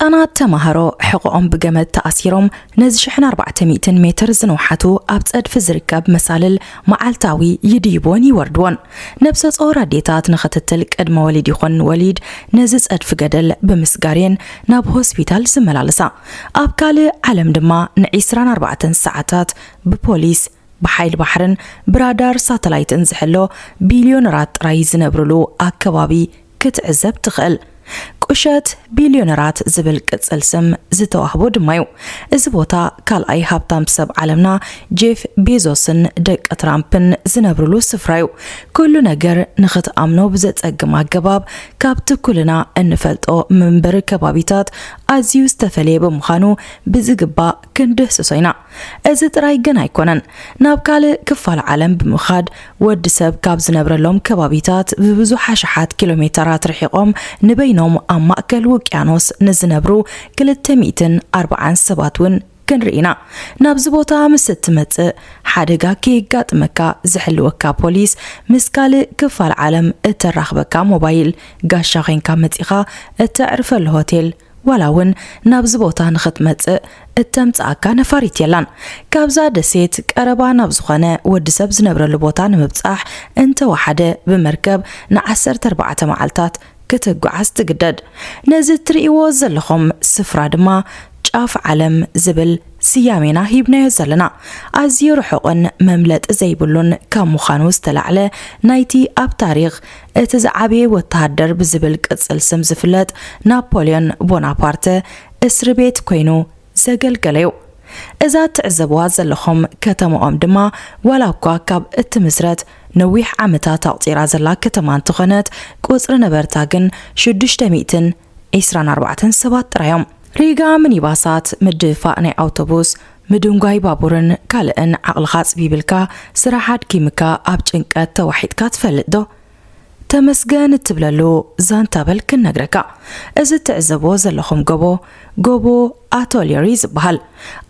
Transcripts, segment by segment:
ህጻናት ተማሃሮ ሕቖኦም ብገመድ ተኣሲሮም ነዚ ሽሕን ኣርባዕተ ሚእትን ሜትር ዝንውሓቱ ኣብ ጸድፊ ዝርከብ መሳልል መዓልታዊ ይድይቦን ይወርድዎን። ነብሰ ጾር ኣዴታት ንኽትትል ቅድመ ወሊድ ይኹን ወሊድ ነዚ ጸድፊ ገደል ብምስጋር እየን ናብ ሆስፒታል ዝመላለሳ። ኣብ ካልእ ዓለም ድማ ንዒስራን ኣርባዕተን ሰዓታት ብፖሊስ፣ ብሓይሊ ባሕርን ብራዳር ሳተላይትን ዝሕሎ ቢልዮነራት ጥራይ ዝነብርሉ ኣከባቢ ክትዕዘብ ትኽእል። ቁሸት ቢልዮነራት ዝብል ቅጽል ስም ዝተዋህቦ ድማ እዩ። እዚ ቦታ ካልኣይ ሃብታም ሰብ ዓለምና ጄፍ ቤዞስን ደቂ ትራምፕን ዝነብርሉ ስፍራ እዩ። ኩሉ ነገር ንኽትኣምኖ ብዘጸግም ኣገባብ ካብቲ ኩልና እንፈልጦ መንበሪ ከባቢታት ኣዝዩ ዝተፈለየ ብምዃኑ ብዝግባእ ክንድህስሶ ኢና። እዚ ጥራይ ግን ኣይኮነን። ናብ ካልእ ክፋል ዓለም ብምኻድ ወዲ ሰብ ካብ ዝነብረሎም ከባቢታት ብብዙሕ ኣሽሓት ኪሎ ሜተራት ርሒቖም ንበይኖም ኣብ ማእከል ውቅያኖስ ንዝነብሩ ክልተ ሚእትን ኣርባዓን ሰባት እውን ክንርኢ ኢና። ናብዚ ቦታ ምስ እትመጽእ ሓደጋ ከየጋጥመካ ዝሕልወካ ፖሊስ፣ ምስ ካልእ ክፋል ዓለም እተራኽበካ ሞባይል ጋሻ ኮይንካ መጺኻ እተዕርፈሉ ሆቴል ዋላ እውን ናብዚ ቦታ ንኽትመጽእ እተምጽኣካ ነፋሪት የላን። ካብዛ ደሴት ቀረባ ናብ ዝኾነ ወዲ ሰብ ዝነብረሉ ቦታ ንምብጻሕ እንተወሓደ ብመርከብ ንዓሰርተ ኣርባዕተ መዓልታት ክትጓዓዝ ትግደድ። ነዚ እትርእይዎ ዘለኹም ስፍራ ድማ ጫፍ ዓለም ዝብል ስያሜና ሂብናዮ ዘለና። ኣዝዩ ርሑቕን መምለጢ ዘይብሉን ካብ ምዃኑ ዝተላዕለ ናይቲ ኣብ ታሪኽ እቲ ዝዓበየ ወተሃደር ብዝብል ቅጽል ስም ዝፍለጥ ናፖልዮን ቦናፓርተ እስሪ ቤት ኮይኑ ዘገልገለ እዩ። እዛ እትዕዘብዋ ዘለኹም ከተማኦም ድማ ዋላ እኳ ካብ እትምስረት ነዊሕ ዓመታት ኣቑጺራ ዘላ ከተማ እንተኾነት፣ ቁጽሪ ነበርታ ግን ሽዱሽተ ሚእትን ዒስራን ኣርባዕተን ሰባት ጥራይ እዮም። ሪጋ ሚኒባሳት፣ ምድፍፋእ ናይ ኣውቶቡስ፣ ምድንጓይ ባቡርን ካልእን ዓቕልኻ ጽቢብልካ ስራሕ ኣድኪምካ ኣብ ጭንቀት ተዋሒጥካ ትፈልጥ ዶ? ተመስገን እትብለሉ ዛንታ በል ክነግረካ። እዚ እትዕዘብዎ ዘለኹም ጎቦ፣ ጎቦ ኣቶሊሪ ዝበሃል።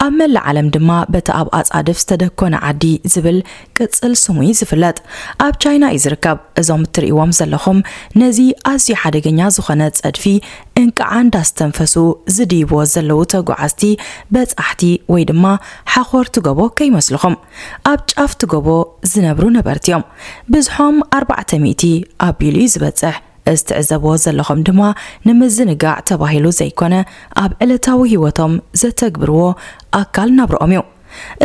ኣብ መላእ ዓለም ድማ በቲ ኣብ ኣጻድፍ ዝተደኮነ ዓዲ ዝብል ቅጽል ስሙ እዩ ዝፍለጥ። ኣብ ቻይና እዩ ዝርከብ። እዞም እትርእይዎም ዘለኹም ነዚ ኣዝዩ ሓደገኛ ዝኾነ ጸድፊ እንቅዓ እንዳስተንፈሱ ዝድይብዎ ዘለዉ ተጓዓዝቲ፣ በጻሕቲ ወይ ድማ ሓኾርቲ ጎቦ ከይመስልኹም። ኣብ ጫፍቲ ጎቦ ዝነብሩ ነበርቲ እዮም። ብዝሖም ኣርባዕተ ሚእቲ ኣቢሉ እዩ ዝበጽሕ። እዚ ትዕዘብዎ ዘለኹም ድማ ንምዝንጋዕ ተባሂሉ ዘይኮነ፣ ኣብ ዕለታዊ ህይወቶም ዘተግብርዎ ኣካል ናብርኦም እዩ።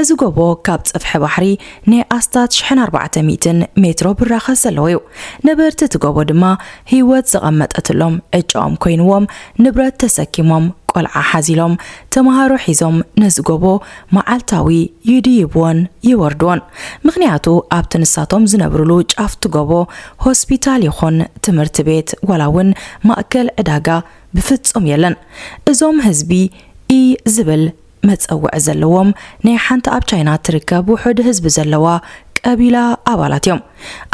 እዚ ጎቦ ካብ ጽፍሒ ባሕሪ ናይ ኣስታት ሽሕን ኣርባዕተ ሚእትን ሜትሮ ብራኸ ዘለዎ እዩ። ነበርቲ እቲ ጎቦ ድማ ህይወት ዝቐመጠትሎም ዕጫኦም ኮይንዎም፣ ንብረት ተሰኪሞም፣ ቆልዓ ሓዚሎም፣ ተመሃሮ ሒዞም ነዚ ጎቦ መዓልታዊ ይድይብዎን ይወርድዎን። ምኽንያቱ ኣብቲ ንሳቶም ዝነብርሉ ጫፍቲ ጎቦ ሆስፒታል ይኹን ትምህርቲ ቤት ዋላ እውን ማእከል ዕዳጋ ብፍጹም የለን። እዞም ህዝቢ ኢ ዝብል መጸውዒ ዘለዎም ናይ ሓንቲ ኣብ ቻይና ትርከብ ውሑድ ህዝቢ ዘለዋ ቀቢላ ኣባላት እዮም።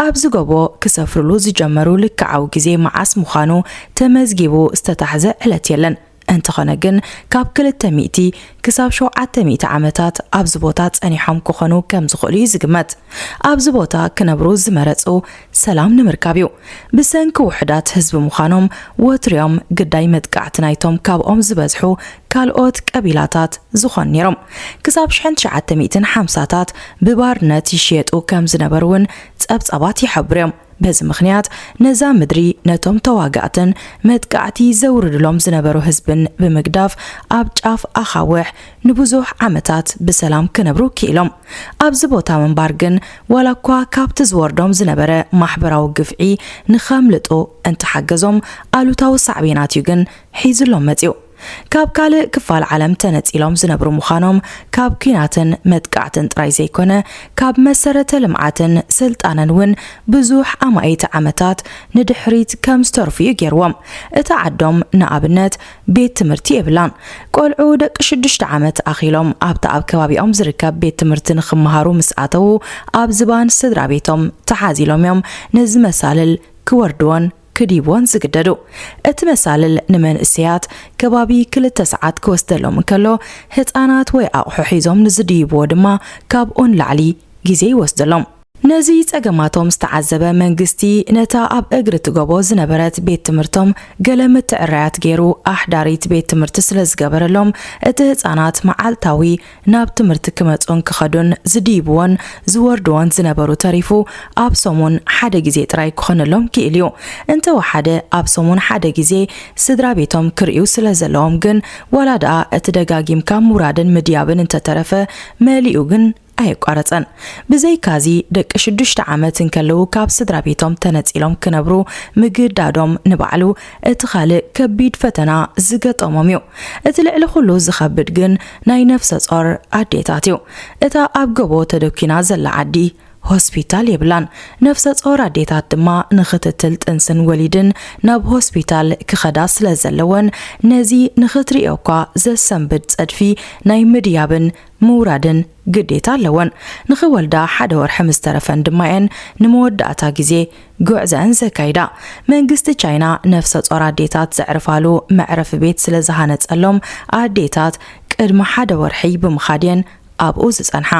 ኣብዚ ጎቦ ክሰፍርሉ ዝጀመሩ ልክዓዊ ግዜ መዓስ ምዃኑ ተመዝጊቡ ዝተታሕዘ ዕለት የለን። እንተኾነ ግን ካብ ክልተ ሚእቲ ክሳብ ሸውዓተ ሚእቲ ዓመታት ኣብዚ ቦታ ጸኒሖም ክኾኑ ከም ዝኽእሉ እዩ ዝግመት። ኣብዚ ቦታ ክነብሩ ዝመረጹ ሰላም ንምርካብ እዩ። ብሰንኪ ውሑዳት ህዝቢ ምዃኖም ወትርዮም ግዳይ መጥቃዕቲ ናይቶም ካብኦም ዝበዝሑ ካልኦት ቀቢላታት ዝኾኑ ነይሮም። ክሳብ ሽሕን ትሽዓተ ሚእትን ሓምሳታት ብባርነት ይሽየጡ ከም ዝነበሩ እውን ጸብጻባት ይሕብሩ እዮም። በዚ ምኽንያት ነዛ ምድሪ ነቶም ተዋጋእትን መጥቃዕቲ ዘውርድሎም ዝነበሩ ህዝብን ብምግዳፍ ኣብ ጫፍ ኣኻውሕ ንብዙሕ ዓመታት ብሰላም ክነብሩ ክኢሎም። ኣብዚ ቦታ ምንባር ግን ዋላ እኳ ካብቲ ዝወርዶም ዝነበረ ማሕበራዊ ግፍዒ ንኸምልጡ እንተሓገዞም ኣሉታዊ ሳዕቤናት እዩ ግን ሒዙሎም መጺኡ። ካብ ካልእ ክፋል ዓለም ተነጺሎም ዝነብሩ ምዃኖም፣ ካብ ኲናትን መጥቃዕትን ጥራይ ዘይኮነ፣ ካብ መሰረተ ልምዓትን ስልጣነን እውን ብዙሕ ኣማኢት ዓመታት ንድሕሪት ከም ዝተርፉ እዩ ገይርዎም። እታ ዓዶም ንኣብነት ቤት ትምህርቲ የብላን። ቆልዑ ደቂ ሽዱሽተ ዓመት ኣኺሎም ኣብታ ኣብ ከባቢኦም ዝርከብ ቤት ትምህርቲ ንኽመሃሩ ምስ ኣተዉ፣ ኣብ ዝባን ስድራ ቤቶም ተሓዚሎም እዮም ነዚ መሳልል ክወርድዎን ክድይብዎን ዝግደዱ። እቲ መሳልል ንመንእሰያት ከባቢ ክልተ ሰዓት ክወስደሎም እንከሎ፣ ህጻናት ወይ ኣቑሑ ሒዞም ንዝድይብዎ ድማ ካብኡ ንላዕሊ ግዜ ይወስደሎም። ነዚ ጸገማቶም ዝተዓዘበ መንግስቲ፣ ነታ ኣብ እግሪ እቲ ጎቦ ዝነበረት ቤት ትምህርቶም ገለ ምትዕራያት ገይሩ ኣሕዳሪት ቤት ትምህርቲ ስለ ዝገበረሎም፣ እቲ ህጻናት መዓልታዊ ናብ ትምህርቲ ክመጹን ክኸዱን ዝድይብዎን ዝወርድዎን ዝነበሩ ተሪፉ ኣብ ሰሙን ሓደ ግዜ ጥራይ ክኾነሎም ክኢል እዩ። እንተወሓደ ኣብ ሰሙን ሓደ ግዜ ስድራ ቤቶም ክርእዩ ስለ ዘለዎም ግን፣ ዋላ ደኣ እቲ ደጋጊምካ ምውራድን ምድያብን እንተተረፈ፣ መሊኡ ግን ኣየቋረጸን። ብዘይካዚ ደቂ ሽዱሽተ ዓመት እንከለዉ ካብ ስድራ ቤቶም ተነጺሎም ክነብሩ ምግዳዶም ንባዕሉ እቲ ካልእ ከቢድ ፈተና ዝገጠሞም እዩ። እቲ ልዕሊ ኩሉ ዝኸብድ ግን ናይ ነፍሰ ጾር ኣዴታት እዩ። እታ ኣብ ጎቦ ተደኲና ዘላ ዓዲ ሆስፒታል የብላን። ነፍሰ ጾር ኣዴታት ድማ ንኽትትል ጥንስን ወሊድን ናብ ሆስፒታል ክኸዳ ስለ ዘለወን፣ ነዚ ንኽትርእዮ እኳ ዘሰንብድ ጸድፊ ናይ ምድያብን ምውራድን ግዴታ ኣለወን። ንኽወልዳ ሓደ ወርሒ ምስ ተረፈን ድማ እየን ንመወዳእታ ግዜ ጉዕዘአን ዘካይዳ። መንግስቲ ቻይና ነፍሰ ጾር ኣዴታት ዘዕርፋሉ መዕረፊ ቤት ስለ ዝሃነጸሎም፣ ኣዴታት ቅድሚ ሓደ ወርሒ ብምኻድ እየን ኣብኡ ዝጸንሓ።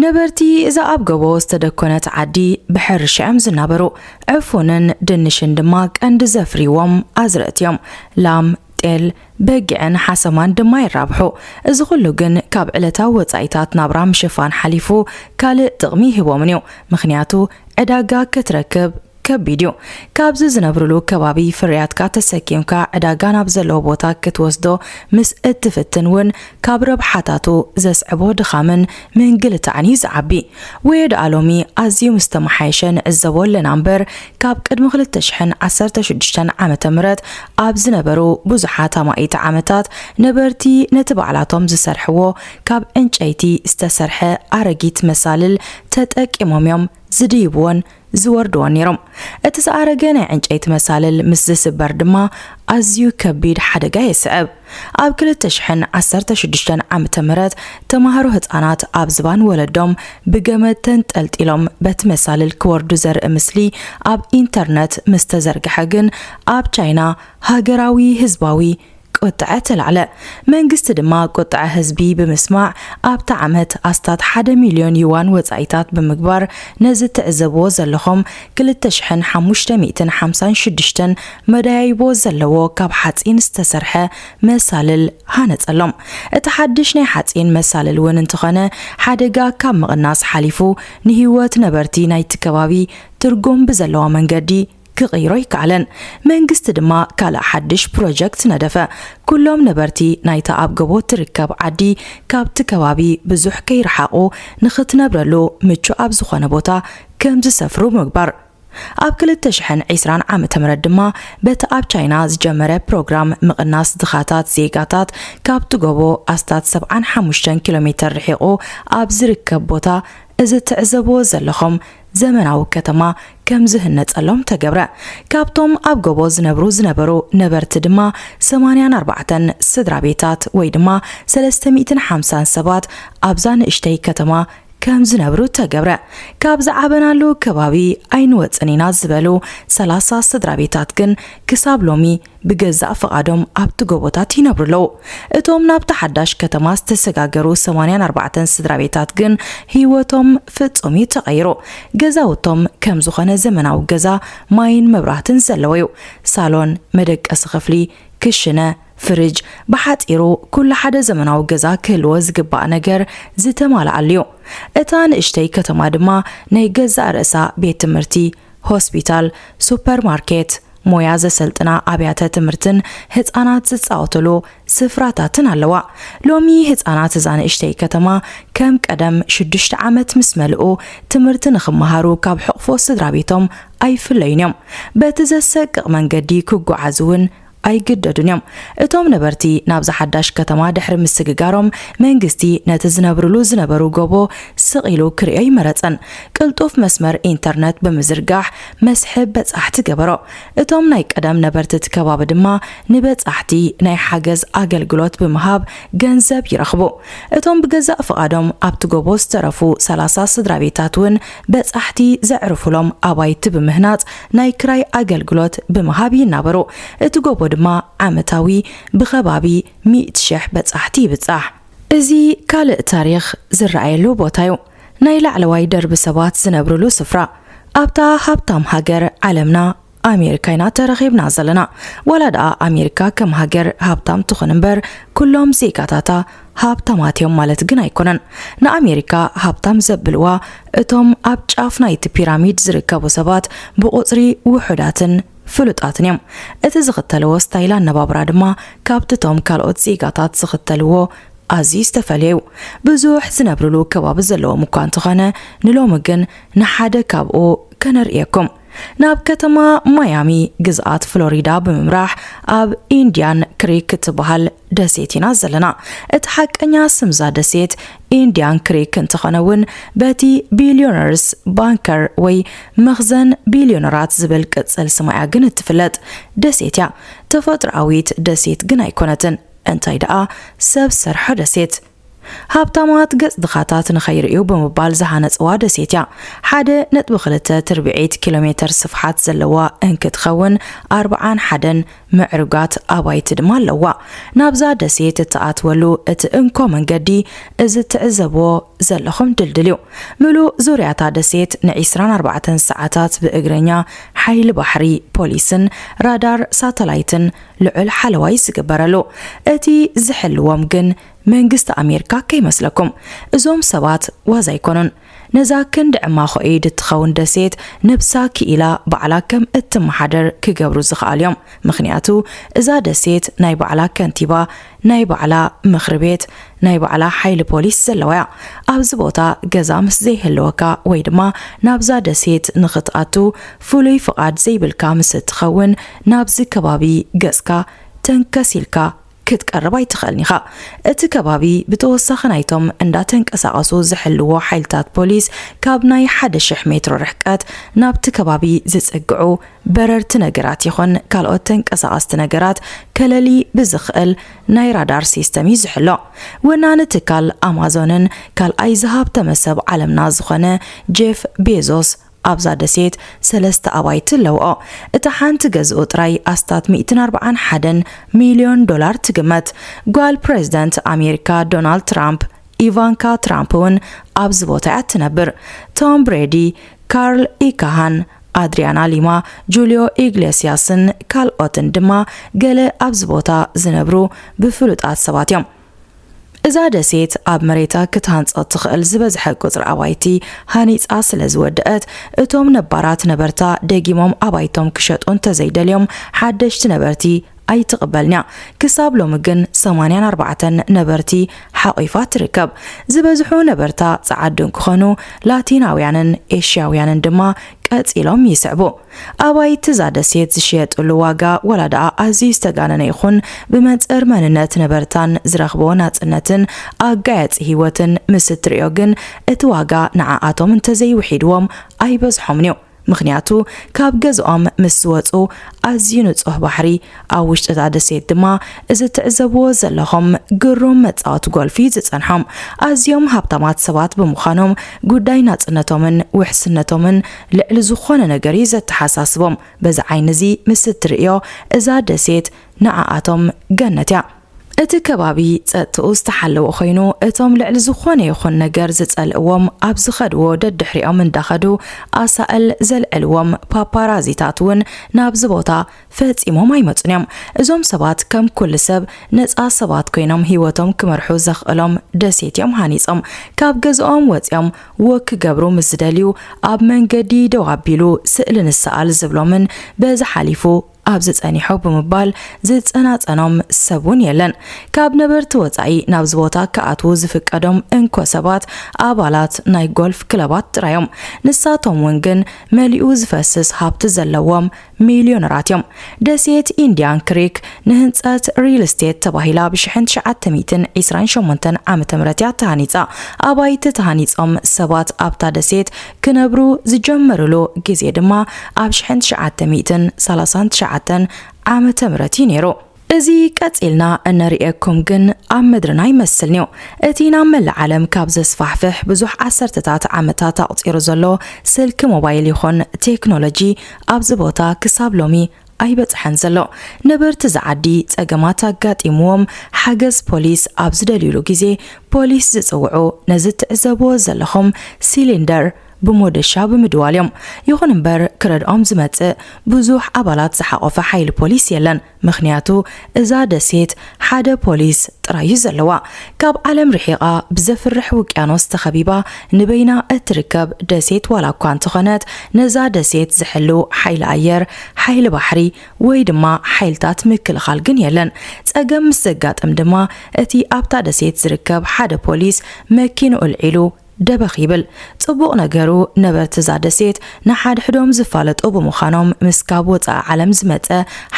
ነበርቲ እዛ ኣብ ጎቦ ዝተደኮነት ዓዲ ብሕርሻ እዮም ዝናበሩ። ዕፉንን ድንሽን ድማ ቀንዲ ዘፍርይዎም ኣዝርእቲ እዮም። ላም፣ ጤል፣ በጊዕን ሓሰማን ድማ የራብሑ። እዚ ኩሉ ግን ካብ ዕለታዊ ወጻኢታት ናብራ ምሽፋን ሓሊፉ ካልእ ጥቕሚ ይህቦምን እዩ። ምኽንያቱ ዕዳጋ ክትረክብ ከቢድ እዩ። ካብዚ ዝነብርሉ ከባቢ ፍርያትካ ተሰኪምካ ዕዳጋ ናብ ዘለዎ ቦታ ክትወስዶ ምስ እትፍትን እውን ካብ ረብሓታቱ ዘስዕቦ ድኻምን ምንግልታዕን እዩ ዝዓቢ። ወዮ ደኣ ሎሚ ኣዝዩ ምስ ተመሓየሸ ንዕዘቦ ኣለና እምበር፣ ካብ ቅድሚ ክልተ ሽሕን ዓሰርተ ሽዱሽተን ዓመተ ምህረት ኣብ ዝነበሩ ብዙሓት ኣማኢት ዓመታት ነበርቲ ነቲ ባዕላቶም ዝሰርሕዎ ካብ ዕንጨይቲ ዝተሰርሐ ኣረጊት መሳልል ተጠቂሞም እዮም ዝድይብዎን ዝወርድዎን ነይሮም። እቲ ዝኣረገ ናይ ዕንጨይቲ መሳልል ምስ ዝስበር ድማ ኣዝዩ ከቢድ ሓደጋ የስዕብ። ኣብ ክልተ ሽሕን ዓሰርተ ሽዱሽተን ዓመተ ምህረት ተማሃሮ ህጻናት ኣብ ዝባን ወለዶም ብገመድ ተንጠልጢሎም በቲ መሳልል ክወርዱ ዘርኢ ምስሊ ኣብ ኢንተርነት ምስ ተዘርግሐ ግን ኣብ ቻይና ሃገራዊ ህዝባዊ ቁጥዐ ተላዕለ። መንግስቲ ድማ ቁጥዐ ህዝቢ ብምስማዕ ኣብታ ዓመት ኣስታት ሓደ ሚልዮን ዩዋን ወጻኢታት ብምግባር ነዚ ትዕዘብዎ ዘለኹም ክልተ ሽሕን ሓሙሽተ ሚእትን ሓምሳን ሽዱሽተን መደያይቦ ዘለዎ ካብ ሓጺን ዝተሰርሐ መሳልል ሃነጸሎም። እቲ ሓድሽ ናይ ሓጺን መሳልል እውን እንተኾነ ሓደጋ ካብ ምቕናስ ሓሊፉ ንህይወት ነበርቲ ናይቲ ከባቢ ትርጉም ብዘለዋ መንገዲ ክቕይሮ ኣይከኣለን። መንግስቲ ድማ ካልእ ሓድሽ ፕሮጀክት ነደፈ። ኩሎም ነበርቲ ናይታ ኣብ ጎቦ ትርከብ ዓዲ ካብቲ ከባቢ ብዙሕ ከይረሓቑ ንኽትነብረሉ ምቹእ ኣብ ዝኾነ ቦታ ከም ዝሰፍሩ ምግባር። ኣብ ክልተ ሽሕን ዕስራን ዓመተ ምህረት ድማ በቲ ኣብ ቻይና ዝጀመረ ፕሮግራም ምቕናስ ድኻታት ዜጋታት ካብቲ ጎቦ ኣስታት ሰብዓን ሓሙሽተን ኪሎ ሜተር ርሒቑ ኣብ ዝርከብ ቦታ እዚ ትዕዘብዎ ዘለኹም ዘመናዊ ከተማ ከም ዝህነጸሎም ተገብረ። ካብቶም ኣብ ጎቦ ዝነብሩ ዝነበሩ ነበርቲ ድማ ሰማንያን ኣርባዕተን ስድራ ቤታት ወይ ድማ ሰለስተ ሚእትን ሓምሳን ሰባት ኣብዛ ንእሽተይ ከተማ ከም ዝነብሩ ተገብረ። ካብ ዝዓበናሉ ከባቢ ኣይንወጽን ኢና ዝበሉ ሰላሳ ስድራ ቤታት ግን ክሳብ ሎሚ ብገዛእ ፍቓዶም ኣብቲ ጎቦታት ይነብሩ ኣለዉ። እቶም ናብቲ ሓዳሽ ከተማ ዝተሰጋገሩ ሰማንያን ኣርባዕተን ስድራ ቤታት ግን ህይወቶም ፍጹም እዩ ተቐይሩ። ገዛውቶም ከም ዝኾነ ዘመናዊ ገዛ ማይን መብራህትን ዘለዎ እዩ። ሳሎን፣ መደቀሲ ክፍሊ፣ ክሽነ፣ ፍርጅ፣ ብሓጺሩ ኩሉ ሓደ ዘመናዊ ገዛ ክህልዎ ዝግባእ ነገር ዝተማልኣሉ እዩ። እታ ንእሽተይ ከተማ ድማ ናይ ገዛእ ርእሳ ቤት ትምህርቲ፣ ሆስፒታል፣ ሱፐርማርኬት፣ ሞያ ዘሰልጥና ኣብያተ ትምህርትን ህጻናት ዝጻወትሉ ስፍራታትን ኣለዋ። ሎሚ ህጻናት እዛ ንእሽተይ ከተማ ከም ቀደም ሽዱሽተ ዓመት ምስ መልኡ ትምህርቲ ንኽመሃሩ ካብ ሕቕፎ ስድራ ቤቶም ኣይፍለዩን እዮም። በቲ ዘሰቅቕ መንገዲ ክጓዓዙ እውን ኣይግደዱን እዮም። እቶም ነበርቲ ናብዛ ሓዳሽ ከተማ ድሕሪ ምስግጋሮም፣ መንግስቲ ነቲ ዝነብርሉ ዝነበሩ ጎቦ ስቕ ኢሉ ክርእዮ ኣይመረጸን። ቅልጡፍ መስመር ኢንተርነት ብምዝርጋሕ መስሕብ በጻሕቲ ገበሮ። እቶም ናይ ቀደም ነበርቲ እቲ ከባቢ ድማ ንበጻሕቲ ናይ ሓገዝ ኣገልግሎት ብምሃብ ገንዘብ ይረኽቡ። እቶም ብገዛእ ፍቓዶም ኣብቲ ጎቦ ዝተረፉ ሰላሳ ስድራ ቤታት እውን በጻሕቲ ዘዕርፉሎም ኣባይቲ ብምህናጽ ናይ ክራይ ኣገልግሎት ብምሃብ ይናበሩ። እቲ ጎቦ ድማ ዓመታዊ ብኸባቢ ሚእቲ ሽሕ በጻሕቲ ይብጻሕ። እዚ ካልእ ታሪኽ ዝረኣየሉ ቦታ እዩ። ናይ ላዕለዋይ ደርቢ ሰባት ዝነብርሉ ስፍራ። ኣብታ ሃብታም ሃገር ዓለምና ኣሜሪካ ኢና ተረኺብና ዘለና። ዋላ ደኣ ኣሜሪካ ከም ሃገር ሃብታም ትኹን እምበር፣ ኩሎም ዜጋታታ ሃብታማት እዮም ማለት ግን ኣይኮነን። ንኣሜሪካ ሃብታም ዘብልዋ እቶም ኣብ ጫፍ ናይቲ ፒራሚድ ዝርከቡ ሰባት ብቑጽሪ ውሑዳትን ፍሉጣትን እዮም። እቲ ዝኽተልዎ ስታይል ኣነባብራ ድማ ካብቲ እቶም ካልኦት ዜጋታት ዝኽተልዎ ኣዝዩ ዝተፈልየ እዩ። ብዙሕ ዝነብርሉ ከባቢ ዘለዎም እኳ እንተኾነ፣ ንሎሚ ግን ንሓደ ካብኡ ከነርእየኩም። ናብ ከተማ ማያሚ ግዝኣት ፍሎሪዳ ብምምራሕ ኣብ ኢንድያን ክሪክ እትበሃል ደሴት ኢና ዘለና። እቲ ሓቀኛ ስምዛ ደሴት ኢንድያን ክሪክ እንተኾነ እውን በቲ ቢልዮነርስ ባንከር ወይ መኽዘን ቢልዮነራት ዝብል ቅጽል ስማ እያ ግን እትፍለጥ። ደሴት እያ። ተፈጥሮኣዊት ደሴት ግን ኣይኮነትን። እንታይ ደኣ ሰብ ሰርሖ ደሴት። ሃብታማት ገጽ ድኻታት ንኸይርእዩ ብምባል ዝሃነጽዋ ደሴት እያ። ሓደ ነጥቢ ክልተ ትርብዒት ኪሎ ሜተር ስፍሓት ዘለዋ እንክትኸውን ኣርብዓን ሓደን ምዕሩጋት ኣባይቲ ድማ ኣለዋ። ናብዛ ደሴት እትኣትወሉ እቲ እንኮ መንገዲ እዚ ትዕዘብዎ ዘለኹም ድልድል እዩ። ምሉእ ዙርያታ ደሴት ንዒስራን ኣርባዕተን ሰዓታት ብእግረኛ ሓይሊ ባሕሪ፣ ፖሊስን ራዳር ሳተላይትን ልዑል ሓለዋይ ዝግበረሉ። እቲ ዝሕልዎም ግን መንግስቲ ኣሜሪካ ከይመስለኩም። እዞም ሰባት ዋዛ ኣይኮኑን። ነዛ ክንዲ ዕማኾ ኢድ እትኸውን ደሴት ነብሳ ክኢላ ባዕላ ከም እትመሓደር ክገብሩ ዝኸኣሉ እዮም። ምኽንያቱ እዛ ደሴት ናይ ባዕላ ከንቲባ፣ ናይ ባዕላ ምኽሪ ቤት፣ ናይ ባዕላ ሓይሊ ፖሊስ ዘለዋ እያ። ኣብዚ ቦታ ገዛ ምስ ዘይህልወካ ወይ ድማ ናብዛ ደሴት ንኽትኣቱ ፍሉይ ፍቓድ ዘይብልካ ምስ እትኸውን ናብዚ ከባቢ ገጽካ ተንከስ ኢልካ ክትቀርብ ኣይትኽእልን ኢኻ። እቲ ከባቢ ብተወሳኺ ናይቶም እንዳተንቀሳቐሱ ዝሕልዎ ሓይልታት ፖሊስ ካብ ናይ ሓደ ሽሕ ሜትሮ ርሕቀት ናብቲ ከባቢ ዝጽግዑ በረርቲ ነገራት ይኹን ካልኦት ተንቀሳቐስቲ ነገራት ከለሊ ብዝኽእል ናይ ራዳር ሲስተም እዩ ዝሕሎ። ወናኒ ትካል ኣማዞንን ካልኣይ ዝሃብተመ ሰብ ዓለምና ዝኾነ ጄፍ ቤዞስ ኣብዛ ደሴት ሰለስተ ኣባይቲ ኣለውኦ። እታ ሓንቲ ገዝኡ ጥራይ ኣስታት ሚእትን ኣርባዓን ሓደን ሚልዮን ዶላር ትግመት። ጓል ፕሬዝደንት ኣሜሪካ ዶናልድ ትራምፕ ኢቫንካ ትራምፕ እውን ኣብዚ ቦታ እያ ትነብር። ቶም ብሬዲ፣ ካርል ኢካሃን፣ ኣድሪያና ሊማ፣ ጁልዮ ኢግሌስያስን ካልኦትን ድማ ገለ ኣብዚ ቦታ ዝነብሩ ብፍሉጣት ሰባት እዮም። እዛ ደሴት ኣብ መሬታ ክትሃንጾ ትኽእል ዝበዝሐ ቁጽሪ ኣባይቲ ሃኒጻ ስለ ዝወደአት፣ እቶም ነባራት ነበርታ ደጊሞም ኣባይቶም ክሸጡ እንተዘይደልዮም ሓደሽቲ ነበርቲ ኣይትቕበልን እያ። ክሳብ ሎሚ ግን ሰማንያን ኣርባዕተን ነበርቲ ሓቒፋ ትርከብ። ዝበዝሑ ነበርታ ጸዓዱ እንክኾኑ፣ ላቲናውያንን ኤሽያውያንን ድማ ቀጺሎም ይስዕቡ። ኣባይቲ እዛ ደሴት ዝሽየጥሉ ዋጋ ዋላ ደኣ ኣዝዩ ዝተጋነነ ይኹን፣ ብመንጽር መንነት ነበርታን ዝረኽቦ ናጽነትን ኣጋያጺ ህይወትን ምስ እትርእዮ ግን፣ እቲ ዋጋ ንዓኣቶም እንተዘይውሒድዎም ኣይበዝሖምን እዩ። ምኽንያቱ ካብ ገዝኦም ምስ ዝወጹ ኣዝዩ ንጹህ ባሕሪ፣ ኣብ ውሽጢ እታ ደሴት ድማ እዚ ትዕዘብዎ ዘለኹም ግሩም መጻወቲ ጎልፍ እዩ ዝጸንሖም። ኣዝዮም ሃብታማት ሰባት ብምዃኖም ጉዳይ ናጽነቶምን ውሕስነቶምን ልዕሊ ዝኾነ ነገር እዩ ዘተሓሳስቦም። በዚ ዓይኒ እዚ ምስ እትርእዮ እዛ ደሴት ንዓኣቶም ገነት እያ። እቲ ከባቢ ጸጥትኡ ዝተሓለወ ኮይኑ፣ እቶም ልዕሊ ዝኾነ ይኹን ነገር ዝጸልእዎም ኣብ ዝኸድዎ ደድሕሪኦም እንዳኸዱ ኣሳእል ዘልዕልዎም ፓፓራዚታት እውን ናብዚ ቦታ ፈጺሞም ኣይመጹን እዮም። እዞም ሰባት ከም ኩሉ ሰብ ነጻ ሰባት ኮይኖም ህይወቶም ክመርሑ ዘኽእሎም ደሴት እዮም ሃኒጾም። ካብ ገዝኦም ወጺኦም ወክ ክገብሩ ምስ ዝደልዩ ኣብ መንገዲ ደው ኣቢሉ ስእሊ ንሰኣል ዝብሎምን በዚ ሓሊፉ ኣብዚ ጸኒሑ ብምባል ዝጸናጸኖም ሰብ እውን የለን። ካብ ነበርቲ ወጻኢ ናብዚ ቦታ ክኣትዉ ዝፍቀዶም እንኮ ሰባት ኣባላት ናይ ጎልፍ ክለባት ጥራዮም። ንሳቶም እውን ግን መሊኡ ዝፈስስ ሃብቲ ዘለዎም ሚልዮነራት እዮም። ደሴት ኢንዲያን ክሪክ ንህንጸት ሪል ስቴት ተባሂላ ብ ትሽዓተ ሚእትን ዕስራን ሸሞንተን ዓመተ ምህረት እያ ተሃኒጻ። ኣባይቲ ተሃኒጾም ሰባት ኣብታ ደሴት ክነብሩ ዝጀመሩሉ ግዜ ድማ ኣብ ትሽዓተ ሚእትን ሰላሳን ትሽዓተን ዓመተ ምህረት እዩ ነይሩ። እዚ ቀጺልና እነርእየኩም ግን ኣብ ምድርና ይመስልን'ዩ። እቲ ናብ መላእ ዓለም ካብ ዘስፋሕፍሕ ብዙሕ ዓሰርተታት ዓመታት ኣቑጺሩ ዘሎ ስልኪ ሞባይል ይኹን ቴክኖሎጂ ኣብዚ ቦታ ክሳብ ሎሚ ኣይበጽሐን ዘሎ። ነበርቲ እዚ ዓዲ ጸገማት ኣጋጢምዎም ሓገዝ ፖሊስ ኣብ ዝደልዩሉ ግዜ ፖሊስ ዝጽውዑ ነዚ ትዕዘብዎ ዘለኹም ሲሊንደር ብሞደሻ ብምድዋል እዮም። ይኹን እምበር ክረድኦም ዝመጽእ ብዙሕ ኣባላት ዝሓቖፈ ሓይሊ ፖሊስ የለን። ምኽንያቱ እዛ ደሴት ሓደ ፖሊስ ጥራይ እዩ ዘለዋ። ካብ ዓለም ርሒቓ ብዘፍርሕ ውቅያኖስ ተኸቢባ ንበይና እትርከብ ደሴት ዋላ እኳ እንተኾነት ነዛ ደሴት ዝሕልው ሓይሊ ኣየር፣ ሓይሊ ባሕሪ ወይ ድማ ሓይልታት ምክልኻል ግን የለን። ጸገም ምስ ዘጋጥም ድማ እቲ ኣብታ ደሴት ዝርከብ ሓደ ፖሊስ መኪንኡ ኣልዒሉ ደበኽ ይብል። ጽቡቕ ነገሩ ነበርቲ እዛ ደሴት ንሓድሕዶም ዝፋለጡ ብምዃኖም ምስ ካብ ወጻኢ ዓለም ዝመጸ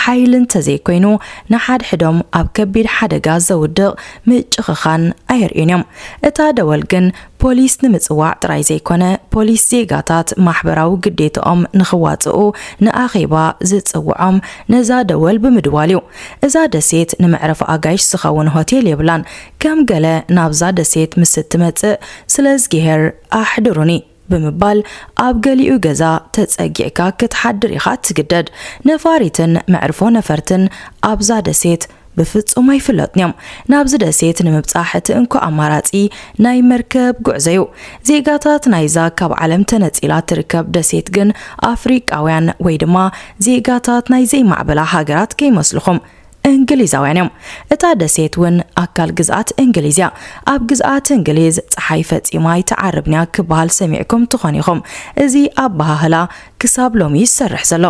ሓይሊ እንተዘይኮይኑ ንሓድሕዶም ኣብ ከቢድ ሓደጋ ዘውድቕ ምጭኽኻን ኣየርእዩን እዮም። እታ ደወል ግን ፖሊስ ንምጽዋዕ ጥራይ ዘይኮነ ፖሊስ ዜጋታት ማሕበራዊ ግዴትኦም ንኽዋጽኡ ንኣኼባ ዝጽውዖም ነዛ ደወል ብምድዋል እዩ። እዛ ደሴት ንመዕረፊ ኣጋይሽ ዝኸውን ሆቴል የብላን። ከም ገለ ናብዛ ደሴት ምስ እትመጽእ ስለ እዝጊሄር ኣሕድሩኒ ብምባል ኣብ ገሊኡ ገዛ ተጸጊዕካ ክትሓድር ኢኻ እትግደድ። ነፋሪትን መዕርፎ ነፈርትን ኣብዛ ደሴት ብፍጹም ኣይፍለጥን እዮም። ናብዚ ደሴት ንምብጻሕ እቲ እንኮ ኣማራጺ ናይ መርከብ ጉዕዞ እዩ። ዜጋታት ናይዛ ካብ ዓለም ተነጺላ ትርከብ ደሴት ግን ኣፍሪቃውያን ወይ ድማ ዜጋታት ናይ ዘይማዕበላ ሃገራት ከይመስልኹም እንግሊዛውያን እዮም። እታ ደሴት እውን ኣካል ግዝኣት እንግሊዝ እያ። ኣብ ግዝኣት እንግሊዝ ጸሓይ ፈጺማ ኣይትዓርብን እያ ክበሃል ሰሚዕኩም ትኾኑ ኢኹም። እዚ ኣበሃህላ ክሳብ ሎሚ ይሰርሕ ዘሎ።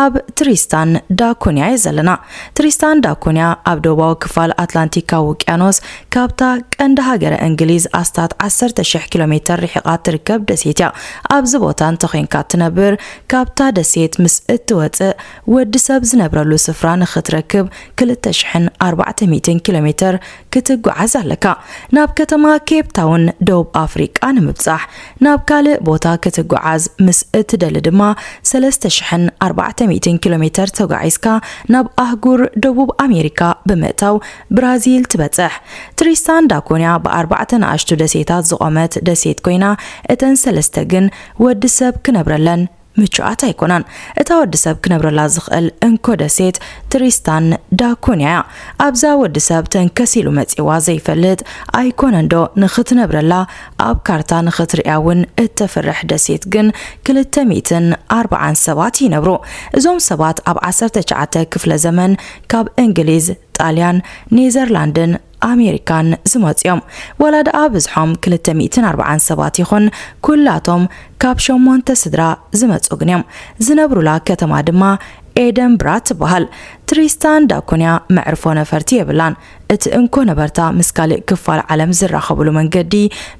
ኣብ ትሪስታን ዳኩንያ እየ ዘለና። ትሪስታን ዳኩንያ ኣብ ደቡባዊ ክፋል ኣትላንቲካዊ ውቅያኖስ ካብታ ቀንዲ ሃገረ እንግሊዝ ኣስታት ዓሰርተ ሽሕ ኪሎ ሜተር ርሒቓ ትርከብ ደሴት እያ። ኣብዚ ቦታ እንተኾይንካ ትነብር፣ ካብታ ደሴት ምስ እትወጽእ ወዲ ሰብ ዝነብረሉ ስፍራ ንኽትረክብ ክልተ ሽሕን ኣርባዕተ ሚእትን ኪሎ ሜተር ክትጓዓዝ ኣለካ። ናብ ከተማ ኬፕ ታውን ደቡብ ኣፍሪቃ ንምብጻሕ ናብ ካልእ ቦታ ክትጓዓዝ ምስ እትደሊ ድማ ሰለስተ ሽሕን ኣርባዕተ ሚእትን ኪሎ ሜተር ተጓዒዝካ ናብ ኣህጉር ደቡብ ኣሜሪካ ብምእታው ብራዚል ትበጽሕ። ትሪስታን ዳኩንያ ብኣርባዕተ ንኣሽቱ ደሴታት ዝቖመት ደሴት ኮይና እተን ሰለስተ ግን ወዲ ሰብ ክነብረለን ምቹኣት ኣይኮናን። እታ ወዲ ሰብ ክነብረላ ዝኽእል እንኮ ደሴት ትሪስታን ዳኩንያ እያ። ኣብዛ ወዲ ሰብ ተንከሲሉ መጺዋ ዘይፈልጥ ኣይኮነን ዶ ንኽትነብረላ ኣብ ካርታ ንኽትርእያ እውን እተፍርሕ ደሴት ግን ክልተ ሚእትን ኣርባዓን ሰባት ይነብሩ። እዞም ሰባት ኣብ ዓሰርተ ትሽዓተ ክፍለ ዘመን ካብ እንግሊዝ፣ ጣልያን፣ ኔዘርላንድን ኣሜሪካን ዝመጹ እዮም። ዋላ ደኣ ብዝሖም ክልተ ሚእትን ኣርባዓን ሰባት ይኹን፣ ኩላቶም ካብ ሸሞንተ ስድራ ዝመጹ ግን እዮም። ዝነብሩላ ከተማ ድማ ኤደንብራ ትበሃል። ትሪስታን ዳኩንያ መዕርፎ ነፈርቲ የብላን። እቲ እንኮ ነበርታ ምስ ካልእ ክፋል ዓለም ዝራኸብሉ መንገዲ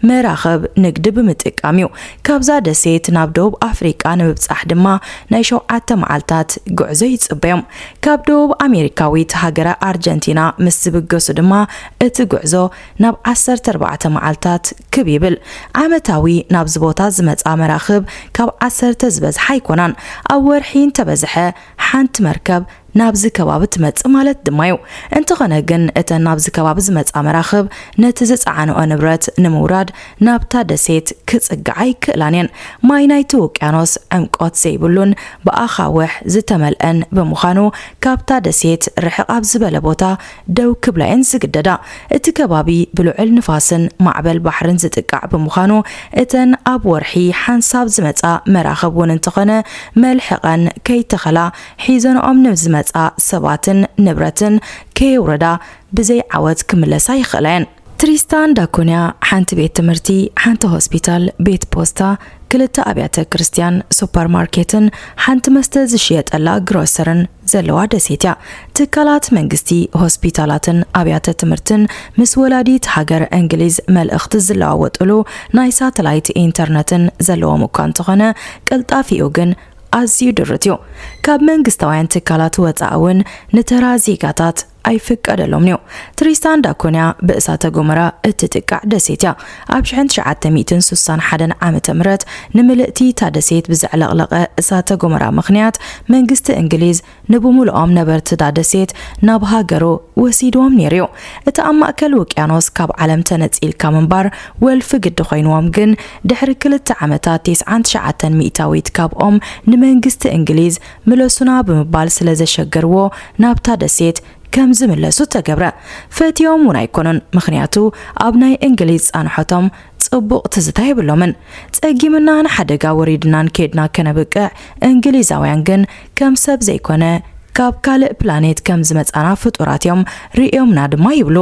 መራኽብ ንግዲ ብምጥቃም እዩ። ካብዛ ደሴት ናብ ደቡብ ኣፍሪቃ ንምብጻሕ ድማ ናይ ሸውዓተ መዓልታት ጉዕዞ ይጽበዮም። ካብ ደቡብ ኣሜሪካዊት ሃገረ ኣርጀንቲና ምስ ዝብገሱ ድማ እቲ ጉዕዞ ናብ ዓሰርተ ኣርባዕተ መዓልታት ክብ ይብል። ዓመታዊ ናብዚ ቦታ ዝመጻ መራኽብ ካብ ዓሰርተ ዝበዝሓ ኣይኮናን። ኣብ ወርሒ እንተበዝሐ ሓንቲ መርከብ ናብዚ ከባቢ ትመጽእ ማለት ድማ እዩ። እንተኾነ ግን እተን ናብዚ ከባቢ ዝመጻ መራኽብ ነቲ ዝጸዓንኦ ንብረት ንምውራድ ናብታ ደሴት ክጽግዓ ኣይክእላን እየን። ማይ ናይቲ ውቅያኖስ ዕምቆት ዘይብሉን ብኣኻውሕ ዝተመልአን ብምዃኑ ካብታ ደሴት ርሕቕ ኣብ ዝበለ ቦታ ደው ክብላ እየን ዝግደዳ። እቲ ከባቢ ብልዑል ንፋስን ማዕበል ባሕርን ዝጥቃዕ ብምዃኑ እተን ኣብ ወርሒ ሓንሳብ ዝመጻ መራኽብ እውን እንተኾነ መልሕቐን ከይተኸላ ሒዘንኦም ንዝመጻ ሰባትን ንብረትን ከየውረዳ ብዘይ ዓወት ክምለሳ ይኽእላ እየን። ትሪስታን ዳኩንያ ሓንቲ ቤት ትምህርቲ፣ ሓንቲ ሆስፒታል፣ ቤት ፖስታ፣ ክልተ ኣብያተ ክርስቲያን፣ ሱፐርማርኬትን ሓንቲ መስተ ዝሽየጠላ ግሮሰርን ዘለዋ ደሴት እያ። ትካላት መንግስቲ፣ ሆስፒታላትን ኣብያተ ትምህርትን ምስ ወላዲት ሃገር እንግሊዝ መልእኽቲ ዝለዋወጥሉ ናይ ሳተላይት ኢንተርነትን ዘለዎም እኳ እንተኾነ፣ ቅልጣፊኡ ግን ኣዝዩ ድርት እዩ። ካብ መንግስታውያን ትካላት ወጻኢ እውን ንተራ ዜጋታት ኣይፍቀደሎምን እዩ። ትሪስታን ዳኩንያ ብእሳተ ጎመራ እትጥቃዕ ደሴት እያ። ኣብ ሽሕን ትሽዓተ ሚእትን ስሳን ሓደን ዓመተ ምህረት ንምልእቲ እታ ደሴት ብዘዕለቕለቐ እሳተ ጎመራ ምኽንያት መንግስቲ እንግሊዝ ንብምሉኦም ነበርቲ እታ ደሴት ናብ ሃገሩ ወሲድዎም ነይሩ እዩ። እቲ ኣብ ማእከል ውቅያኖስ ካብ ዓለም ተነጺልካ ምንባር ወልፊ ግዲ ኮይንዎም ግን ድሕሪ ክልተ ዓመታት ተስዓን ትሽዓተን ሚእታዊት ካብኦም ንመንግስቲ እንግሊዝ ምለሱና ብምባል ስለ ዘሸገርዎ ናብታ ደሴት ከም ዝምለሱ ተገብረ። ፈትዮም እውን ኣይኮኑን፣ ምኽንያቱ ኣብ ናይ እንግሊዝ ጻንሖቶም ጽቡቕ ትዝታ የብሎምን። ጸጊምናን ሓደጋ ወሪድናን ኬድና ከነብቅዕ እንግሊዛውያን ግን ከም ሰብ ዘይኮነ ካብ ካልእ ፕላኔት ከም ዝመጻና ፍጡራት እዮም ርእዮምና ድማ ይብሉ።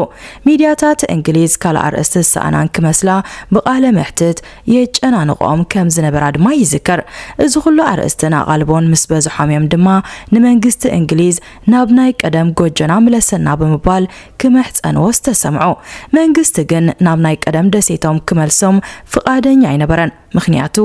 ሚድያታት እንግሊዝ ካልእ ኣርእስቲ ዝሰኣናን ክመስላ ብቓለ መሕትት የጨናንቖም ከም ዝነበራ ድማ ይዝከር። እዚ ኩሉ ኣርእስትን ኣቓልቦን ምስ በዝሖም እዮም ድማ ንመንግስቲ እንግሊዝ ናብ ናይ ቀደም ጎጆና ምለሰና ብምባል ክምሕጸንዎ ዝተሰምዑ። መንግስቲ ግን ናብ ናይ ቀደም ደሴቶም ክመልሶም ፍቓደኛ ኣይነበረን። ምኽንያቱ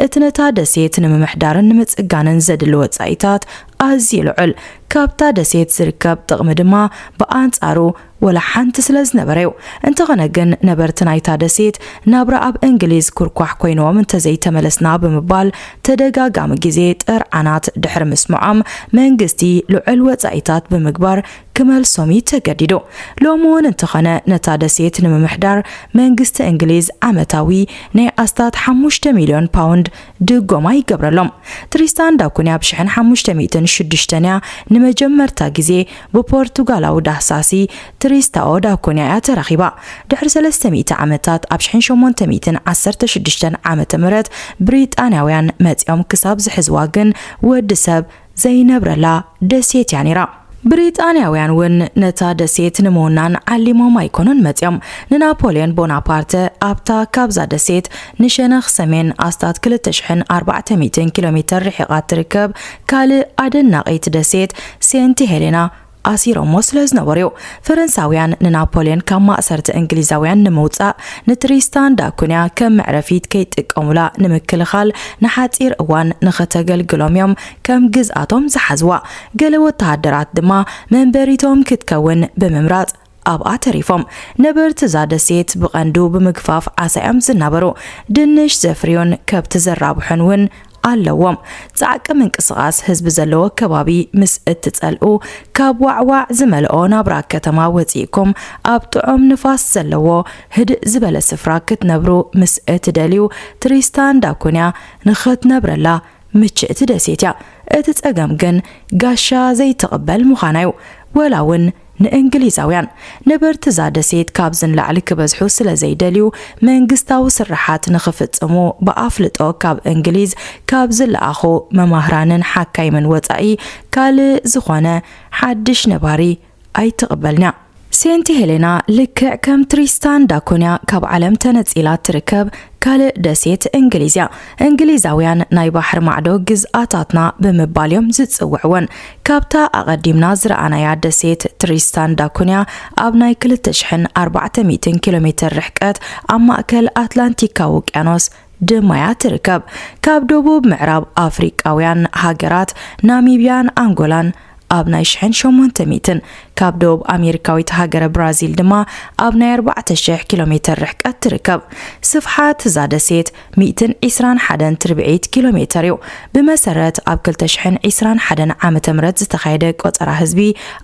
እቲ ነታ ደሴት ንምምሕዳርን ንምጽጋንን ዘድሊ ወጻኢታት ኣዝዩ ልዑል፣ ካብታ ደሴት ዝርከብ ጥቕሚ ድማ ብኣንጻሩ ወላ ሓንቲ ስለ ዝነበረ እዩ። እንተኾነ ግን ነበርቲ ናይታ ደሴት ናብራ ኣብ እንግሊዝ ኩርኳሕ ኮይንዎም እንተዘይተመለስና ብምባል ተደጋጋሚ ግዜ ጥርዓናት ድሕሪ ምስምዖም መንግስቲ ልዑል ወጻኢታት ብምግባር ክመልሶም እዩ ተገዲዱ። ሎሚ እውን እንተኾነ ነታ ደሴት ንምምሕዳር መንግስቲ እንግሊዝ ዓመታዊ ናይ ኣስታት ሓሙሽተ ሚልዮን ፓውንድ ድጎማ ይገብረሎም። ትሪስታን ዳኩንያ ብ ሽሕን ሓሙሽተ ሚእትን ሽዱሽተን እያ ንመጀመርታ ግዜ ብፖርቱጋላዊ ዳህሳሲ ትሪስታኦ ዳኩንያ እያ ተረኺባ። ድሕሪ ሰለስተ ሚእቲ ዓመታት ኣብ ሽሕን ሸሞንተ ሚእትን ዓሰርተ ሽዱሽተን ዓመተ ምህረት ብሪጣንያውያን መጺኦም ክሳብ ዝሕዝዋ ግን ወዲ ሰብ ዘይነብረላ ደሴት እያ ነይራ። ብሪጣንያውያን እውን ነታ ደሴት ንምውናን ዓሊሞም ኣይኮኑን መጺኦም። ንናፖልዮን ቦናፓርተ ኣብታ ካብዛ ደሴት ንሸነኽ ሰሜን ኣስታት ክልተ ሽሕን ኣርባዕተ ሚእትን ኪሎ ሜተር ርሒቓ ትርከብ ካልእ ኣደናቒት ደሴት ሴንት ሄሌና ኣሲሮሞ ስለ ዝነበሩ እዩ። ፈረንሳውያን ንናፖልዮን ካብ ማእሰርቲ እንግሊዛውያን ንምውጻእ ንትሪስታን ዳኩንያ ከም መዕረፊት ከይጥቀሙላ ንምክልኻል ንሓጺር እዋን ንኸተገልግሎም እዮም ከም ግዝኣቶም ዝሓዝዋ። ገለ ወተሃደራት ድማ መንበሪቶም ክትከውን ብምምራጽ ኣብኣ ተሪፎም። ነበርቲ እዛ ደሴት ብቐንዱ ብምግፋፍ ዓሳ እዮም ዝናበሩ። ድንሽ ዘፍርዩን ከብቲ ዘራብሑን እውን ኣለዎም። ጻዕቂ ምንቅስቓስ ህዝቢ ዘለዎ ከባቢ ምስ እትጸልኡ፣ ካብ ዋዕዋዕ ዝመልኦ ናብራ ከተማ ወጺእኩም ኣብ ጥዑም ንፋስ ዘለዎ ህድእ ዝበለ ስፍራ ክትነብሩ ምስ እትደልዩ፣ ትሪስታን ዳኩንያ ንኽትነብረላ ምችእቲ ደሴት እያ። እቲ ጸገም ግን ጋሻ ዘይትቕበል ምዃና እዩ። ወላ እውን ንእንግሊዛውያን ነበርቲ እዛ ደሴት ካብዚ ንላዕሊ ክበዝሑ ስለ ዘይደልዩ፣ መንግስታዊ ስርሓት ንኽፍጽሙ ብኣፍልጦ ካብ እንግሊዝ ካብ ዝለኣኹ መማህራንን ሓካይምን ወጻኢ ካልእ ዝኾነ ሓድሽ ነባሪ ኣይትቕበልን እያ። ሴንት ሄሌና ልክዕ ከም ትሪስታን ዳኩንያ ካብ ዓለም ተነጺላ ትርከብ ካልእ ደሴት እንግሊዝ እያ። እንግሊዛውያን ናይ ባሕሪ ማዕዶ ግዝኣታትና ብምባል እዮም ዝጽውዕወን። ካብታ ኣቐዲምና ዝረኣናያ ደሴት ትሪስታን ዳኩንያ ኣብ ናይ ክልተ ሽሕን ኣርባዕተ ሚእትን ኪሎ ሜተር ርሕቀት ኣብ ማእከል ኣትላንቲካዊ ውቅያኖስ ድማ እያ ትርከብ። ካብ ደቡብ ምዕራብ ኣፍሪቃውያን ሃገራት ናሚብያን ኣንጎላን ኣብ ናይ ሽሕን ሸሞንተ ሚእትን፣ ካብ ደቡብ ኣሜሪካዊት ሃገረ ብራዚል ድማ ኣብ ናይ ኣርባዕተ ሽሕ ኪሎ ሜተር ርሕቀት ትርከብ። ስፍሓት እዛ ደሴት ሚእትን ዕስራን ሓደን ትርብዒት ኪሎ ሜተር እዩ። ብመሰረት ኣብ ክልተ ሽሕን ዕስራን ሓደን ዓመተ ምህረት ዝተኻየደ ቆጸራ ህዝቢ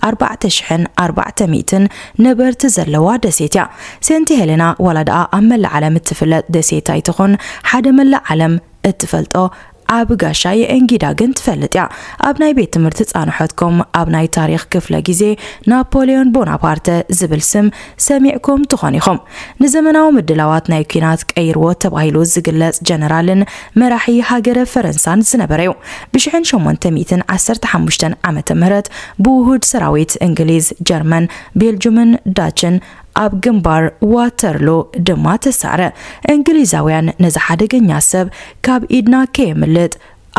ኣርባዕተ ሽሕን ኣርባዕተ ሚእትን ነበርቲ ዘለዋ ደሴት እያ። ሴንት ሄሌና ዋላ ደኣ ኣብ መላእ ዓለም እትፍለጥ ደሴት ኣይትኹን፣ ሓደ መላእ ዓለም እትፈልጦ ዓቢ ጋሻ የእንጊዳ ግን ትፈልጥ እያ። ኣብ ናይ ቤት ትምህርቲ ጻንሖትኩም ኣብ ናይ ታሪኽ ክፍለ ግዜ ናፖሊዮን ቦናፓርተ ዝብል ስም ሰሚዕኩም ትኾን ኢኹም። ንዘመናዊ ምድላዋት ናይ ኲናት ቀይርዎ ተባሂሉ ዝግለጽ ጀነራልን መራሒ ሃገረ ፈረንሳን ዝነበረ እዩ። ብ ሽሕን ሸሞንተ ሚእትን ዓሰርተ ሓሙሽተን ዓመተ ምህረት ብውሁድ ሰራዊት እንግሊዝ፣ ጀርመን፣ ቤልጁምን ዳችን ኣብ ግንባር ዋተርሎ ድማ ተሳዕረ። እንግሊዛውያን ነዚ ሓደገኛ ሰብ ካብ ኢድና ከየምልጥ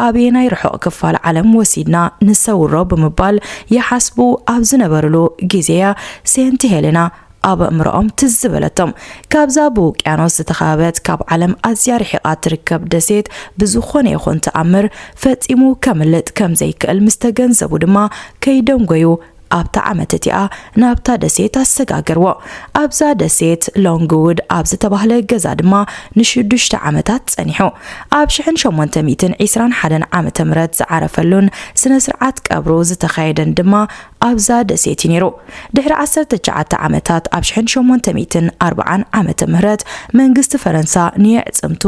ኣበየናይ ርሑቕ ክፋል ዓለም ወሲድና ንሰውሮ ብምባል ይሓስቡ ኣብ ዝነበርሉ ግዜያ ሴንት ሄሌና ኣብ ኣእምሮኦም ትዝ ዝበለቶም። ካብዛ ብውቅያኖስ ዝተኸበበት ካብ ዓለም ኣዝያ ርሒቓ ትርከብ ደሴት ብዝኾነ ይኹን ተኣምር ፈጺሙ ከምልጥ ከም ዘይክእል ምስ ተገንዘቡ ድማ ከይደንጎዩ ኣብታ ዓመት እቲኣ ናብታ ደሴት ኣሰጋገርዎ። ኣብዛ ደሴት ሎንግውድ ኣብ ዝተባህለ ገዛ ድማ ንሽዱሽተ ዓመታት ጸኒሑ። ኣብ ሽሕን ሸሞንተ ሚእትን ዕስራን ሓደን ዓመተ ምህረት ዝዓረፈሉን ስነ ስርዓት ቀብሩ ዝተኻየደን ድማ ኣብዛ ደሴት እዩ ነይሩ። ድሕሪ ዓሰርተ ትሽዓተ ዓመታት ኣብ ሽሕን ሸሞንተ ሚእትን ኣርብዓን ዓመተ ምህረት መንግስቲ ፈረንሳ ንየዕጽምቱ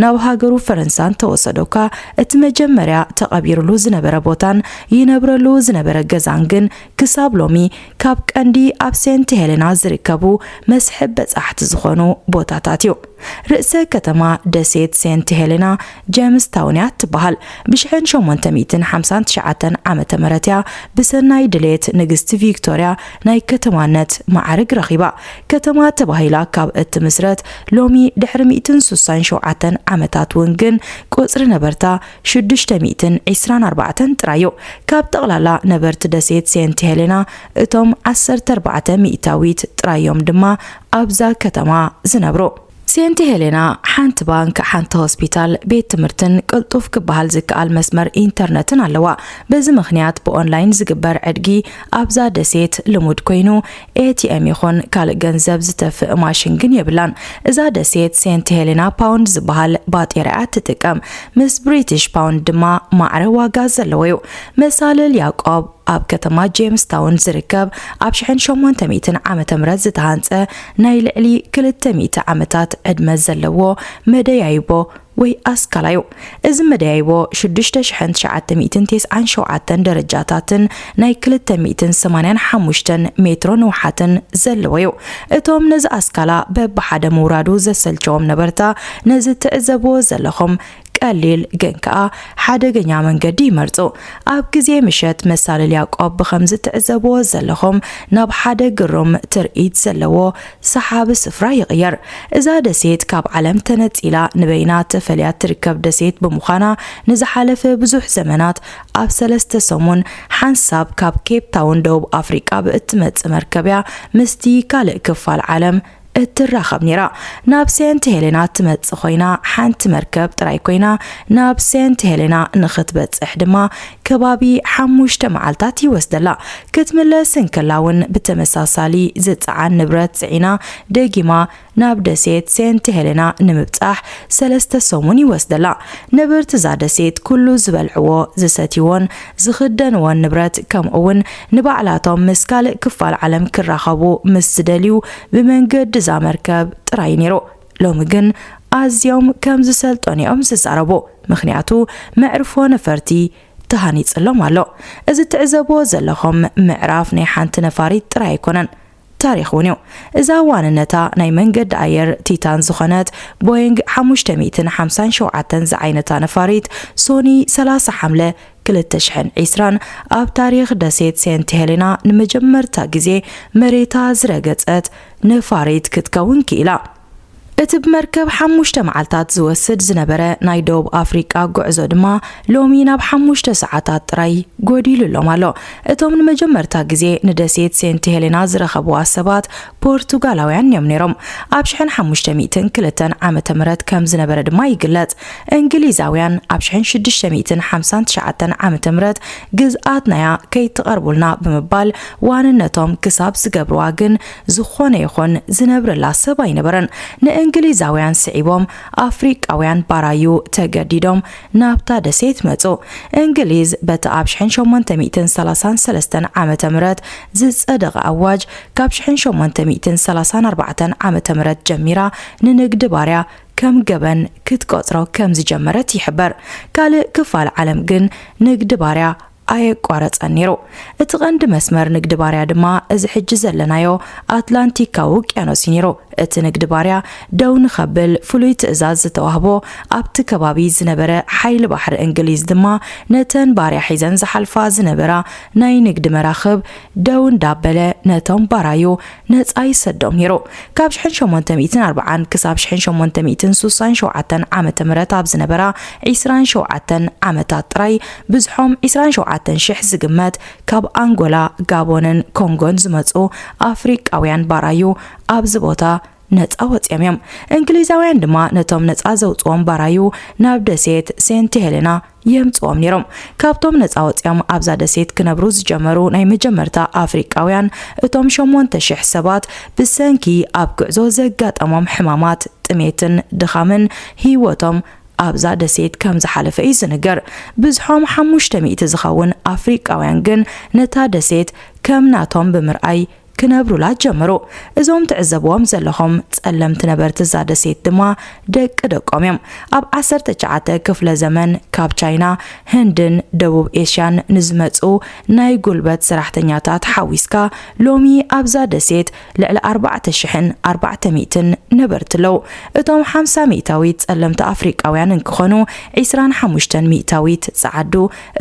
ናብ ሃገሩ ፈረንሳ እንተወሰዶ እኳ እቲ መጀመርያ ተቐቢሩሉ ዝነበረ ቦታን ይነብረሉ ዝነበረ ገዛን ግን ክሳብ ሎሚ ካብ ቀንዲ ኣብ ሴንት ሄሌና ዝርከቡ መስሕብ በጻሕቲ ዝኾኑ ቦታታት እዩ። ርእሰ ከተማ ደሴት ሴንት ሄሌና ጀምስ ታውን እያ ትበሃል። ብ ሽሕን ሸሞንተ ሚእትን ሓምሳን ትሽዓተን ዓመተ ምህረት እያ ብሰናይ ድሌት ንግስቲ ቪክቶርያ ናይ ከተማነት ማዕርግ ረኺባ። ከተማ ተባሂላ ካብ እትምስረት ሎሚ ድሕሪ ሚእትን ሱሳን ሸውዓተን ዓመታት እውን ግን ቁጽሪ ነበርታ ሽዱሽተ ሚእትን ዕስራን ኣርባዕተን ጥራይ እዩ። ካብ ጠቕላላ ነበርቲ ደሴት ሴንት ሄሌና እቶም ዓሰርተ ኣርባዕተ ሚእታዊት ጥራይ እዮም ድማ ኣብዛ ከተማ ዝነብሩ። ሴንት ሄሌና ሓንቲ ባንክ፣ ሓንቲ ሆስፒታል፣ ቤት ትምህርትን ቅልጡፍ ክበሃል ዝከኣል መስመር ኢንተርነትን ኣለዋ። በዚ ምኽንያት ብኦንላይን ዝግበር ዕድጊ ኣብዛ ደሴት ልሙድ ኮይኑ፣ ኤ ቲ ኤም ይኹን ካልእ ገንዘብ ዝተፍእ ማሽን ግን የብላን። እዛ ደሴት ሴንት ሄሌና ፓውንድ ዝበሃል ባጤራ እያ ትጥቀም። ምስ ብሪቲሽ ፓውንድ ድማ ማዕረ ዋጋ ዘለዎ እዩ። መሳልል ያዕቆብ ኣብ ከተማ ጄምስታውን ዝርከብ ኣብ ሽሕን ሸሞንተ ሚእትን ዓመተ ምህረት ዝተሃንጸ ናይ ልዕሊ ክልተ ሚእቲ ዓመታት ዕድመ ዘለዎ መደያይቦ ወይ ኣስካላ እዩ። እዚ መደያይቦ ሽዱሽተ ሽሕን ትሽዓተ ሚእትን ተስዓን ሸውዓተን ደረጃታትን ናይ ክልተ ሚእትን ሰማንያን ሓሙሽተን ሜትሮ ንውሓትን ዘለዎ እዩ። እቶም ነዚ ኣስካላ በብሓደ ምውራዱ ዘሰልቸዎም ነበርታ፣ ነዚ ትዕዘብዎ ዘለኹም ቀሊል ግን ከኣ ሓደገኛ መንገዲ ይመርጹ። ኣብ ግዜ ምሸት መሳልል ያዕቆብ ብኸምዚ ትዕዘብዎ ዘለኹም ናብ ሓደ ግሩም ትርኢት ዘለዎ ሰሓቢ ስፍራ ይቕየር። እዛ ደሴት ካብ ዓለም ተነጺላ ንበይና ተፈልያ ትርከብ ደሴት ብምዃና፣ ንዝሓለፈ ብዙሕ ዘመናት ኣብ ሰለስተ ሰሙን ሓንሳብ ካብ ኬፕ ታውን ደቡብ ኣፍሪቃ ብእትመጽእ መርከብ እያ ምስቲ ካልእ ክፋል ዓለም እትራኸብ ነይራ። ናብ ሴንት ሄሌና ትመጽእ ኮይና፣ ሓንቲ መርከብ ጥራይ ኮይና ናብ ሴንት ሄሌና ንኽትበጽሕ ድማ ከባቢ ሓሙሽተ መዓልታት ይወስደላ። ክትምለስ እንከላ እውን ብተመሳሳሊ ዝጸዓን ንብረት ጽዒና ደጊማ ናብ ደሴት ሴንት ሄሌና ንምብጻሕ ሰለስተ ሰሙን ይወስደላ። ነበርቲ እዛ ደሴት ኩሉ ዝበልዕዎ፣ ዝሰትይዎን ዝኽደንዎን ንብረት፣ ከምኡ እውን ንባዕላቶም ምስ ካልእ ክፋል ዓለም ክራኸቡ ምስ ዝደልዩ ብመንገዲ እዛ መርከብ ጥራይ ነይሩ። ሎሚ ግን ኣዝዮም ከም ዝሰልጠኑ እዮም ዝዛረቡ፣ ምኽንያቱ መዕርፎ ነፈርቲ ተሃኒጽሎም ኣሎ። እዚ ትዕዘብዎ ዘለኹም ምዕራፍ ናይ ሓንቲ ነፋሪት ጥራይ ኣይኮነን፣ ታሪኽ እውን እዩ። እዛ ዋንነታ ናይ መንገዲ ኣየር ቲታን ዝኾነት ቦይንግ ሓሙሽተ ሚእትን ሓምሳን ሸውዓተን ዝዓይነታ ነፋሪት ሶኒ ሰላሳ ሓምለ ክልተ ሽሕን ዕስራን ኣብ ታሪኽ ደሴት ሴንት ሄሌና ንመጀመርታ ግዜ መሬታ ዝረገጸት ነፋሪት ክትከውን ክኢላ። እቲ ብመርከብ ሓሙሽተ መዓልታት ዝወስድ ዝነበረ ናይ ደቡብ ኣፍሪቃ ጉዕዞ ድማ ሎሚ ናብ ሓሙሽተ ሰዓታት ጥራይ ጎዲሉሎም ኣሎ። እቶም ንመጀመርታ ግዜ ንደሴት ሴንት ሄሌና ዝረኸብዋ ሰባት ፖርቱጋላውያን እዮም ነይሮም። ኣብ ሽሕን ሓሙሽተ ሚእትን ክልተን ዓመተ ምህረት ከም ዝነበረ ድማ ይግለጽ። እንግሊዛውያን ኣብ ሽሕን ሽዱሽተ ሚእትን ሓምሳን ትሽዓተን ዓመተ ምህረት ግዝኣትናያ ከይትቐርቡልና ብምባል ዋንነቶም ክሳብ ዝገብርዋ ግን ዝኾነ ይኹን ዝነብረላ ሰብ ኣይነበረን። ንእንግሊዛውያን ስዒቦም ኣፍሪቃውያን ባራዩ ተገዲዶም ናብታ ደሴት መጹ። እንግሊዝ በቲ ኣብ ሽሕን ሸሞንተ ሚእትን ሰላሳን ሰለስተን ዓመተ ምህረት ዝጸደቐ ኣዋጅ ካብ ሽሕን ሸሞንተ ሚእትን ሰላሳን ኣርባዕተን ዓመተ ምህረት ጀሚራ ንንግዲ ባርያ ከም ገበን ክትቆጽሮ ከም ዝጀመረት ይሕበር። ካልእ ክፋል ዓለም ግን ንግዲ ባርያ ኣየቋረጸን ነይሩ። እቲ ቀንዲ መስመር ንግዲ ባርያ ድማ እዚ ሕጂ ዘለናዮ ኣትላንቲካዊ ውቅያኖስ እዩ ነይሩ። እቲ ንግዲ ባርያ ደው ንኸብል ፍሉይ ትእዛዝ ዝተዋህቦ ኣብቲ ከባቢ ዝነበረ ሓይሊ ባሕሪ እንግሊዝ ድማ ነተን ባርያ ሒዘን ዝሓልፋ ዝነበራ ናይ ንግዲ መራኽብ ደው እንዳበለ ነቶም ባራዩ ነጻ ይሰዶም ነይሩ። ካብ ሽሕን ሸሞንተ ሚእትን ኣርባዓን ክሳብ ሽሕን ሸሞንተ ሚእትን ሱሳን ሸውዓተን ዓመተ ምህረት ኣብ ዝነበራ ዕስራን ሸውዓተን ዓመታት ጥራይ ብዝሖም ዕስራን ሸውዓተን ኣርባዕተ ሽሕ ዝግመት ካብ ኣንጎላ፣ ጋቦንን ኮንጎን ዝመጹ ኣፍሪቃውያን ባራዩ ኣብዚ ቦታ ነጻ ወጺኦም እዮም። እንግሊዛውያን ድማ ነቶም ነጻ ዘውጽዎም ባራዩ ናብ ደሴት ሴንት ሄሌና የምጽዎም ነይሮም። ካብቶም ነጻ ወጺኦም ኣብዛ ደሴት ክነብሩ ዝጀመሩ ናይ መጀመርታ ኣፍሪቃውያን እቶም ሸሞንተ ሽሕ ሰባት ብሰንኪ ኣብ ጉዕዞ ዘጋጠሞም ሕማማት፣ ጥሜትን ድኻምን ህይወቶም ኣብዛ ደሴት ከም ዝሓለፈ እዩ ዝንገር። ብዝሖም ሓሙሽተ ሚእቲ ዝኸውን ኣፍሪቃውያን ግን ነታ ደሴት ከም ናቶም ብምርኣይ ክነብሩላ ጀመሩ። እዞም ትዕዘብዎም ዘለኹም ጸለምቲ ነበርቲ እዛ ደሴት ድማ ደቂ ደቆም እዮም። ኣብ ዓሰርተ ትሽዓተ ክፍለ ዘመን ካብ ቻይና፣ ህንድን ደቡብ ኤሽያን ንዝመጹ ናይ ጉልበት ሰራሕተኛታት ሓዊስካ ሎሚ ኣብዛ ደሴት ልዕሊ ኣርባዕተ ሽሕን ኣርባዕተ ሚእትን ነበርቲ ኣለዉ። እቶም ሓምሳ ሚእታዊት ጸለምቲ ኣፍሪቃውያን እንክኾኑ፣ ዒስራን ሓሙሽተን ሚእታዊት ጸዓዱ፣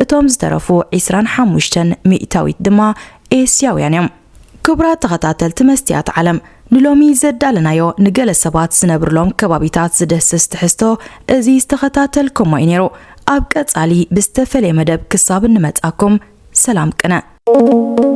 እቶም ዝተረፉ ዒስራን ሓሙሽተን ሚእታዊት ድማ ኤስያውያን እዮም። ክቡራት ተኸታተልቲ መስትያት ዓለም፣ ንሎሚ ዘዳለናዮ ንገለ ሰባት ዝነብርሎም ከባቢታት ዝድህስስ ትሕዝቶ እዚ ዝተኸታተልኩሞ እዩ ነይሩ። ኣብ ቀጻሊ ብዝተፈለየ መደብ ክሳብ እንመጻኩም ሰላም ቅነ።